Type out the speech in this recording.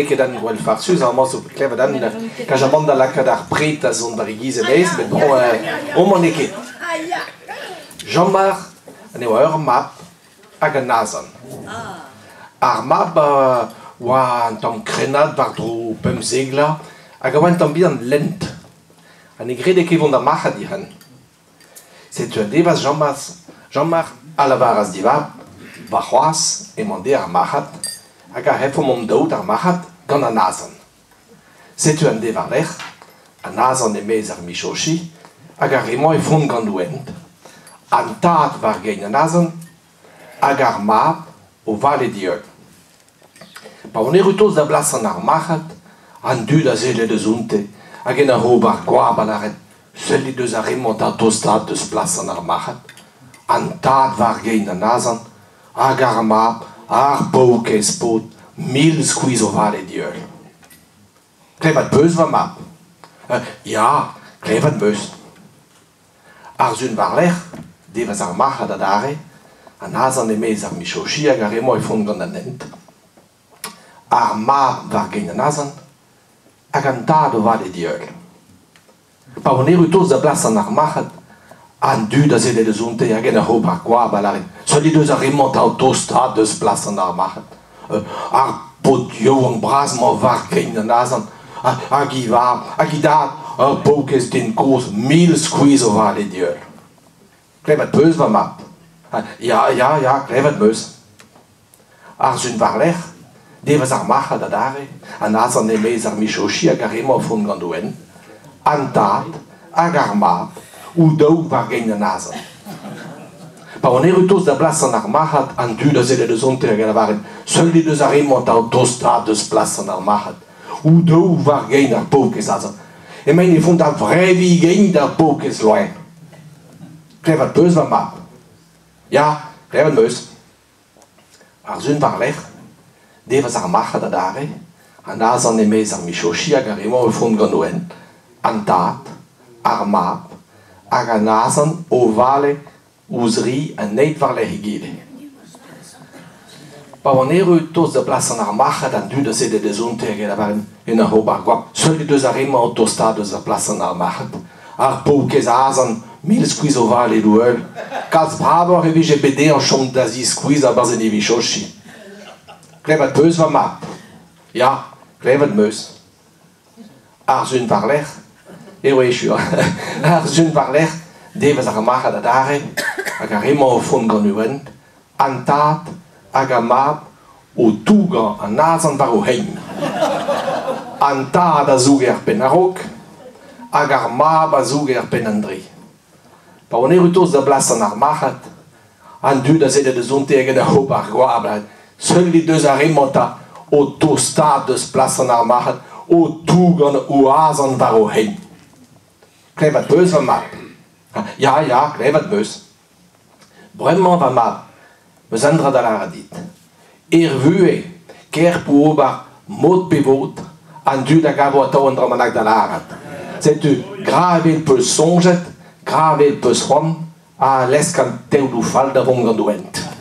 Ket an gwall farsus, amañ zo klevet an kajamant da lakaat ar pred da zont war e giz e-maez, met bon, homañ n'eo ket. Jean-Marc en oa ur mab hag un azen. Ar mab a oa un tamm krennad war-dro 15 vloaz hag a oa un tamm bihan lent ha ne grede ket vont d'ar marc'had dic'han. Setu a devas Jean-Marc a lavaras d'e vab, Warc'hoazh emañ dezhañ ar marc'had hag a refomp hon-daou d'ar marc'had gant an azen. Setu an deiz war-lerc'h, an azen e-maez ar michochi hag ar re-mañ e font gant o hent. An tad war gein an azen hag ar mab o vale d'e heul. Pa on erru tost da blasan ar marc'had, an dud a selle deus oute hag en ur ober goap a lâret sellit deus ar re-mañ da dostaat deus plasan ar marc'had. An tad war gein an azen hag ar mab, ar paourkaezh paotr, 1000 skuizh o vale d'e heul. Klevet 'peus, va mab? Ya, klevet 'meus. Ar sun war-lerc'h, devezh ar marc'had adarre, an azen e-maez ar michochi hag ar re-mañ e font gant an hent. Ar mab war gein an azen hag an tad o vale d'e heul. Pa oan erru tost da blasan ar marc'had, an dud a selle deus oute hag en ur ober goap a lâret sellit deus ar re-mañ 'ta o tostaat deus plasan ar marc'had. Ar paotr yaouank bras-mañ war gein an azen hag e vab hag e dad, ur paourkaezh den kozh 1000 skuizh o vale d'e heul. Klevet 'peus, va mab? Ya, ya, ya, klevet 'meus. Ar sun war-lerc'h, devezh ar marc'had adarre, an azen e-maez ar michochi hag ar re-mañ o vont gant o hent, an tad hag ar mab, o-daou war gein an azen. Pa oan erru tost da blasan ar marc'had, an dud a selle deus oute hag a lavaret sellit deus ar re-mañ 'ta o tostaat deus plasan ar marc'had, o-daou war gein ar paourkaezh azen. Emaint e vont da vreviñ gein d'ar paourkaezh loen. Klevet 'peus, va mab? Ya, klevet 'meus. Ar sun war-lerc'h, devezh ar marc'had adarre, an azen e-maez ar michochi hag ar re-mañ o vont gant o hent, an tad, ar mab hag an azen o vale o-zri an eil war-lerc'h egile. Pa oan erru tost da blasan ar marc'had, an dud a selle deus oute hag e lavarent en ur ober goap sellit deus ar re-mañ o tostaat eus ar plasan ar marc'had. Ar paourkaezh azen, 1000 skuizh o vale d'o heul. Kalz bravoc'h e vije bet dezhañ chom da ziskuizhañ 'barzh en e vichochi. Klevet 'peus, va mab? Ya, klevet 'meus. Ar sun war-lerc'h eo echu. Ar sun war-lerc'h, devezh ar marc'had adarre, hag ar re-mañ o vont gant o hent, an tad hag ar mab o tougañ an azen war o c'hein. An tad a zouge ar penn a-raok hag ar mab a zouge ar penn an-dre. Pa oan erru tost da blasan ar marc'had, an dud a selle deus oute hag en ur ober goap sellit deus ar re-mañ 'ta o tostaat deus plasan ar marc'had, o tougañ o azen war o c'hein. Klevet 'peus, va mab? Ya, ya, klevet 'meus. Bremañ, va mab, 'meus un dra da lâret dit. Er vuhez, kaer 'po ober mod pe vod, an dud a gavo atav un dra bennak da lâret. Setu, gra evel 'peus soñjet, gra evel 'peus c'hoant, ha lesk an teodoù fall da vont gant o hent.